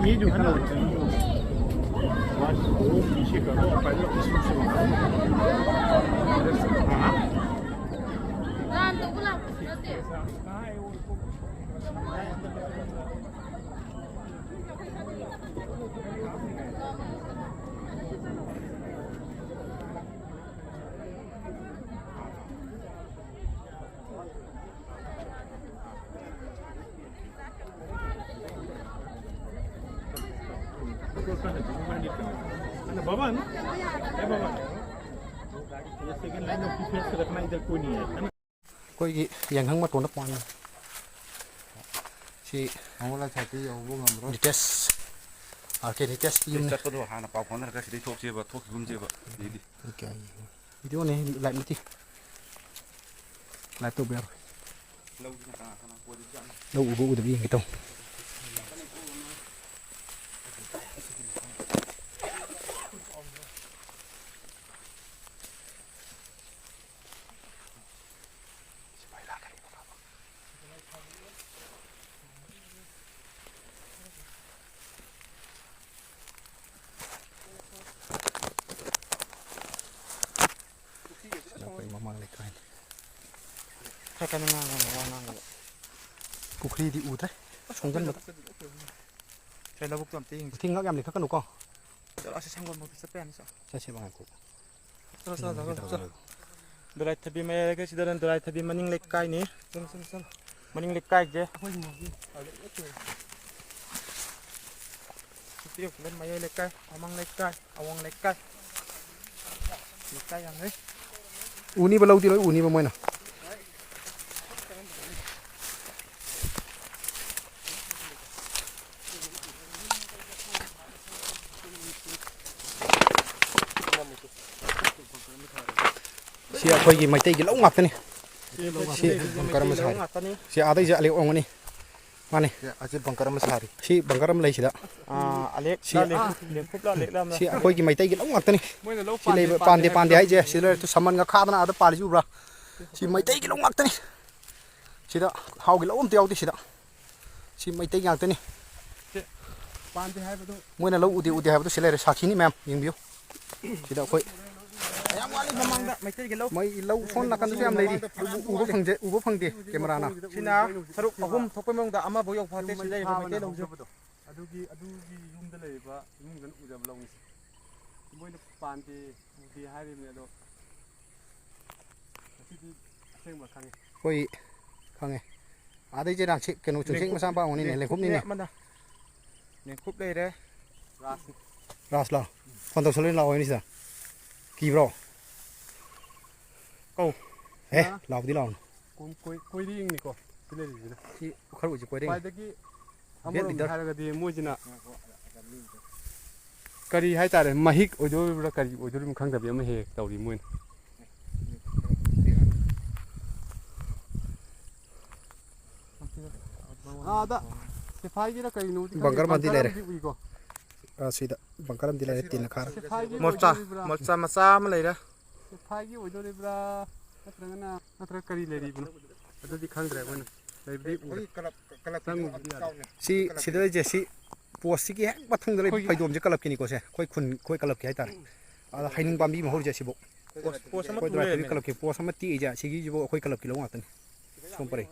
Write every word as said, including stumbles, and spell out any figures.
ये जो है ना, वो पीछे का, वो पहले उसमें से बाबा ना, ए बाबा, ये सेकंड लाइन में पीछे से रखना, इधर कोई नहीं है, है ना? ꯑꯩꯈꯣꯏꯒꯤ ꯌꯥꯏꯉꯪ ꯃꯇꯣꯟꯗ ꯄꯥꯟꯕ꯫ ꯁꯤ ꯍꯪꯉꯨ ꯂꯥꯏ ꯁꯥꯏꯠꯇ ꯌꯧꯕ ꯉꯝꯃꯔꯣꯏ꯫ ꯅꯤꯇꯦꯁ, ꯑꯥꯔ ꯀꯦ ꯅꯤꯇꯦꯁꯀꯤ ꯌꯨꯝꯅꯤ꯫ ꯆꯠꯄꯗꯣ ꯍꯥꯟꯅ ꯄꯥꯎ ꯐꯥꯎꯅꯔꯒ ꯁꯤꯗꯩ ꯊꯣꯛꯁꯦꯕ, ꯊꯣꯛꯈꯤꯒꯨꯝꯁꯦꯕ꯫ ꯁꯤꯗꯩꯗꯤ꯫ ꯚꯤꯗꯤꯑꯣꯅꯦ, ꯂꯥꯏꯚ ꯅꯠꯇꯦ꯫ ꯂꯥꯏꯚ ꯇꯧꯕ ꯌꯥꯔꯣꯏ꯫ ꯂꯧꯁꯤꯅ ꯀꯅꯥ ꯀꯅꯥ ꯀꯣꯏꯔꯤꯕꯖꯥꯠꯅꯣ? ꯂꯧ ꯎꯕ ꯎꯗꯕ ꯌꯦꯡꯒꯦ ꯇꯧ꯫ ꯑꯩꯈꯣꯏ ꯃꯃꯥꯡ ꯂꯩꯀꯥꯏꯅꯤ꯫ ꯈꯔ ꯀꯟꯅ ꯉꯥꯡꯉꯣ, ꯋꯥ ꯉꯥꯡꯒꯅꯨ꯫ ꯄꯨꯈ꯭ꯔꯤꯗꯤ ꯎꯗ꯭ꯔꯦ꯫ ꯁꯣꯡꯖꯟꯕꯗ꯫ ꯁꯦ, ꯂꯧꯕꯨꯛꯇꯣ ꯑꯝꯇ ꯌꯦꯡꯁꯤ꯫ ꯎꯊꯤꯡꯉꯛ ꯌꯥꯝ ꯂꯤꯈꯠꯀꯅꯨꯀꯣ꯫ ꯆꯠꯂꯣ, ꯑꯁꯤ ꯁꯪꯒꯣꯝ ꯃꯔꯨ ꯆꯠꯄ ꯌꯥꯅꯤ, ꯆꯣ꯫ ꯆꯠꯁꯦꯕ, ꯉꯥꯏꯈꯣ꯫ ꯆꯠꯂꯣ, ꯆꯠꯂꯣ, ꯆꯠꯂꯣ, ꯆꯠꯂꯣ꯫ ꯗꯣꯂꯥꯏ ꯊꯕꯤ ꯃꯌꯥꯏ ꯂꯩꯀꯥꯏꯁꯤꯗ ꯅꯪ ꯗꯣꯂꯥꯏ ꯊꯕꯤ ꯃꯅꯤꯡ ꯂꯩꯀꯥꯏꯅꯤ꯫ ꯆꯠꯂꯣ, ꯆꯠꯂꯣ, ꯆꯠꯂꯣ꯫ ꯃꯅꯤꯡ ꯂꯩꯀꯥꯏꯁꯦ꯫ ꯑꯩꯈꯣꯏ ꯃꯥꯒꯤ꯫ ꯅꯨꯄꯤ ꯑꯃꯈꯛꯅ ꯃꯌꯥꯏ ꯂꯩꯀꯥꯏ, ꯃꯃꯥꯡ ꯂꯩꯀꯥꯏ, ꯑꯋꯥꯡ ꯂꯩꯀꯥꯏ꯫ ꯂꯩꯀꯥꯏ ꯌꯥꯝꯃꯦ꯫ ꯎꯅꯤꯕ ꯂꯧꯗꯤ ꯂꯣꯏ ꯎꯅꯤꯕ ꯃꯣꯏꯅ꯫ ꯁꯤ ꯑꯩꯈꯣꯏꯒꯤ ꯃꯩꯇꯩꯒꯤ ꯂꯧ ꯉꯥꯛꯇꯅꯤ꯫ ꯁꯤ ꯕꯪꯀꯔ ꯑꯃ ꯁꯥꯔꯤ꯫ ꯁꯤ ꯑꯥꯗꯩꯁꯦ ꯑꯂꯦꯛ ꯑꯣꯡꯒꯅꯤ꯫ ꯃꯥꯅꯤ꯫ ꯁꯤ ꯑꯁꯤ ꯕꯪꯀꯔ ꯑꯃ ꯁꯥꯔꯤ꯫ ꯁꯤ ꯕꯪꯀꯔ ꯑꯃ ꯂꯩ ꯁꯤꯗ꯫ ꯑꯥ, ꯑꯂꯦꯛ ꯁꯤ ꯂꯥ ꯂꯦꯡ-, ꯂꯦꯡꯈꯨꯞ ꯂꯥ ꯂꯦꯛ ꯂꯥ ꯑꯃ꯫ ꯁꯤ ꯑꯩꯈꯣꯏꯒꯤ ꯃꯩꯇꯩꯒꯤ ꯂꯧ ꯉꯥꯛꯇꯅꯤ꯫ ꯃꯣꯏꯅ ꯂꯧ ꯁꯤ ꯂꯩꯕ ꯄꯥꯟꯗꯦ, ꯄꯥꯟꯗꯦ ꯄꯥꯟꯗꯦ ꯍꯥꯏꯁꯦ ꯁꯤ ꯂꯩꯔꯦ꯫ ꯁꯃꯟꯒ ꯈꯥꯗꯅ ꯑꯥꯗ ꯄꯥꯜꯂꯤꯁꯤ ꯎꯕ꯭ꯔꯥ? ꯁꯤ ꯃꯩꯇꯩꯒꯤ ꯂꯧ ꯉꯥꯛꯇꯅꯤ꯫ ꯁꯤꯗ ꯍꯥꯎꯒꯤ ꯂꯧ ꯑꯝꯇ ꯌꯥꯎꯗꯦ ꯁꯤꯗ꯫ ꯁꯤ ꯃꯩꯇꯩ ꯉꯥꯛꯇꯅꯤ꯫ ꯁꯤ ꯄꯥꯟꯗꯦ ꯍꯥꯏꯕꯗꯨ꯫ ꯃꯣꯏꯅ ꯂꯧ ꯎꯗꯦ ꯎꯗꯦ ꯍꯥꯏꯕꯗꯨ ꯁꯤ ꯂꯩꯔꯦ, ꯁꯥꯈꯤꯅꯤ ꯃꯌꯥꯝ, ꯌꯦꯡꯕꯤꯌꯨ꯫ ꯁꯤꯗ ꯑꯩꯈꯣꯏ ꯌꯥꯝ ꯋꯥꯠꯂꯤ ꯃꯃꯥꯡꯗ ꯃꯩꯇꯩꯒꯤ ꯂꯧ꯫ ꯃꯩ ꯂꯧ ꯁꯣꯝ ꯅꯥꯀꯟꯗꯁꯨ ꯌꯥꯝ ꯂꯩꯔꯤ꯫ ꯎꯕ, ꯎꯕ ꯐꯪꯗꯦ, ꯎꯕ ꯐꯪꯗꯦ ꯀꯦꯃꯦꯔꯥꯅ꯫ ꯁꯤꯅ ꯁꯔꯨꯛ ꯑꯍꯨꯝ ꯊꯣꯛꯄꯩ ꯃꯅꯨꯡꯗ ꯑꯃꯐꯥꯎ ꯌꯧꯐꯥꯠꯇꯦ ꯁꯤ ꯂꯩꯔꯤꯕ ꯃꯩꯇꯩ ꯂꯧꯁꯦ꯫ ꯑꯗꯨꯒꯤ, ꯑꯗꯨꯒꯤ ꯌꯨꯝꯗ ꯂꯩꯔꯤꯕ ꯏꯃꯨꯡꯗꯨꯅ ꯎꯖꯕ ꯂꯧꯅꯤ꯫ ꯃꯣꯏꯅ ꯄꯥꯟꯗꯦ, ꯎꯗꯦ ꯍꯥꯏꯔꯤꯕꯅꯦ, ꯑꯗꯣ ꯉꯁꯤꯗꯤ ꯑꯁꯦꯡꯕ ꯈꯪꯉꯦ꯫ ꯍꯣꯏ, ꯈꯪꯉꯦ꯫ ꯑꯥꯗꯩ ꯆꯦꯔꯥꯡ ꯁꯤ ꯀꯩꯅꯣ ꯆꯨꯝꯁꯤꯡ ꯂꯦꯡꯀꯨꯞ-, ꯃꯆꯥ ꯃꯄꯥ ꯑꯣꯏꯅꯤꯅꯦ, ꯂꯦꯡ-, ꯂꯦꯡꯀꯨꯞꯅꯤꯅꯦ꯫ ꯂꯦꯡ ꯑꯃꯅ ꯂꯦꯡꯀꯨꯞ ꯂꯩꯔꯦ꯫ ꯔꯥꯁꯅꯤ꯫ ꯔꯥꯁꯂꯣ? ꯐꯣꯟ ꯇꯧꯁꯜꯂꯨꯅꯦ, ꯂꯥꯛꯑꯣ ꯍꯥꯏꯅꯤ ꯁꯤꯗ꯫ ꯀꯤꯕ꯭ꯔꯣ? ꯀꯧ꯫ ꯑꯦ, ꯁꯤꯅ ꯂꯥꯎꯗꯤ ꯂꯥꯎꯅꯨ꯫ ꯀꯣꯏ-, ꯀꯣꯏ-, ꯀꯣꯏꯔꯦꯡꯅꯤꯀꯣ, ꯁꯤ ꯂꯩꯔꯤꯁꯤꯅ꯫ ꯁꯤ ꯈꯔ ꯎꯁꯤ ꯀꯣꯏꯔꯦꯡ꯫ ꯈ꯭ꯋꯥꯏꯗꯒꯤ ꯕꯦꯠ ꯑꯃꯔꯣꯝꯗ ꯂꯤꯗꯔ꯫ ꯍꯥꯏꯔꯒꯗꯤ ꯃꯣꯏꯁꯤꯅ ꯀꯔꯤ ꯍꯥꯏꯇꯥꯔꯦ, ꯃꯍꯤꯛ ꯑꯣꯏꯗꯣꯔꯤꯕ꯭ꯔꯥ ꯀꯔꯤ ꯑꯣꯏꯗꯣꯔꯤꯕꯅꯣ ꯈꯪꯗꯕꯤ ꯑꯃ ꯍꯦꯛ ꯍꯦꯛ ꯇꯧꯔꯤ ꯃꯣꯏꯅ꯫ ꯑꯥꯗ ꯁꯤꯐꯥꯏꯒꯤꯔ ꯀꯔꯤꯅꯣꯗꯤ ꯈꯪꯗꯦ, ꯕꯪꯀꯔ ꯑꯃꯗꯤ ꯕꯪꯀꯔ ꯂꯩꯔꯦ꯫ ꯑꯃꯗꯤ ꯎꯏꯀꯣ꯫ ꯑ, ꯁꯤꯗ ꯕꯪꯀꯔ ꯑꯃꯗꯤ ꯂꯩꯔꯦ, ꯇꯤꯟꯅ ꯈꯥꯔ꯫ ꯁꯤꯐꯥꯏꯒꯤ ꯃꯣꯔꯆꯥ, ꯑꯣꯏꯗꯣꯔꯤꯕ꯭ꯔꯥ? ꯃꯣꯔꯆꯥ ꯃꯆꯥ ꯑꯃ ꯂꯩꯔꯦ꯫ ꯁꯤꯐꯥꯏꯒꯤ ꯑꯣꯏꯗꯣꯔꯤꯕ꯭ꯔꯥ? ꯅꯠꯇ꯭ꯔꯒꯅ, ꯅꯠꯇ꯭ꯔꯒ ꯀꯔꯤ ꯂꯩꯔꯤꯕꯅꯣ? ꯑꯗꯨꯗꯤ ꯈꯪꯗ꯭ꯔꯦ ꯑꯩꯈꯣꯏꯅ꯫ ꯂꯩꯕꯗꯤ ꯎꯔꯦ꯫ ꯑꯩꯈꯣꯏ ꯀꯂꯕ, ꯀꯂꯕꯀꯤꯗꯣ ꯆꯪꯉꯨꯕꯗꯤ ꯑꯗꯨꯝ ꯌꯥꯗꯦ꯫ ꯆꯥꯎꯅꯦ꯫ ꯁꯤ, ꯀꯂꯕꯀꯤ꯫ ꯁꯤꯗ ꯂꯩꯁꯦ, ꯁꯤ ꯄꯣꯁꯁꯤꯒꯤ ꯍꯦꯛ ꯃꯊꯪꯗ ꯂꯩꯕ ꯑꯩꯈꯣꯏꯒꯤ ꯐꯩꯗꯣꯝꯁꯦ ꯀꯂꯕꯀꯤꯅꯤꯀꯣ ꯁꯦ꯫ ꯑꯩꯈꯣꯏ ꯈꯨꯟ, ꯑꯩꯈꯣꯏ ꯀꯂꯕꯀꯤ ꯍꯥꯏꯇꯥꯔꯦ꯫ ꯑꯗ ꯍꯩꯅꯤꯡ ꯄꯥꯝꯕꯤ ꯑꯃ ꯍꯧꯔꯤꯁꯦ ꯁꯤꯕꯨ꯫ ꯄꯣꯁ, ꯄꯣꯁ ꯑꯃ ꯑꯩꯈꯣꯏ ꯇꯨ ꯗꯣꯂꯥꯏ ꯊꯕꯤ ꯂꯩꯔꯝꯃꯦ꯫ ꯀꯂꯕꯀꯤ ꯄꯣꯁ ꯑꯃ ꯇꯦꯛꯏꯁꯦ, ꯁꯤꯒꯤꯁꯤꯕꯨ ꯑꯩꯈꯣꯏ ꯀꯂꯕꯀꯤ ꯂꯧ ꯉꯥꯛꯇꯅꯤ꯫ ꯁꯣꯝ ꯄꯔꯦꯡ꯫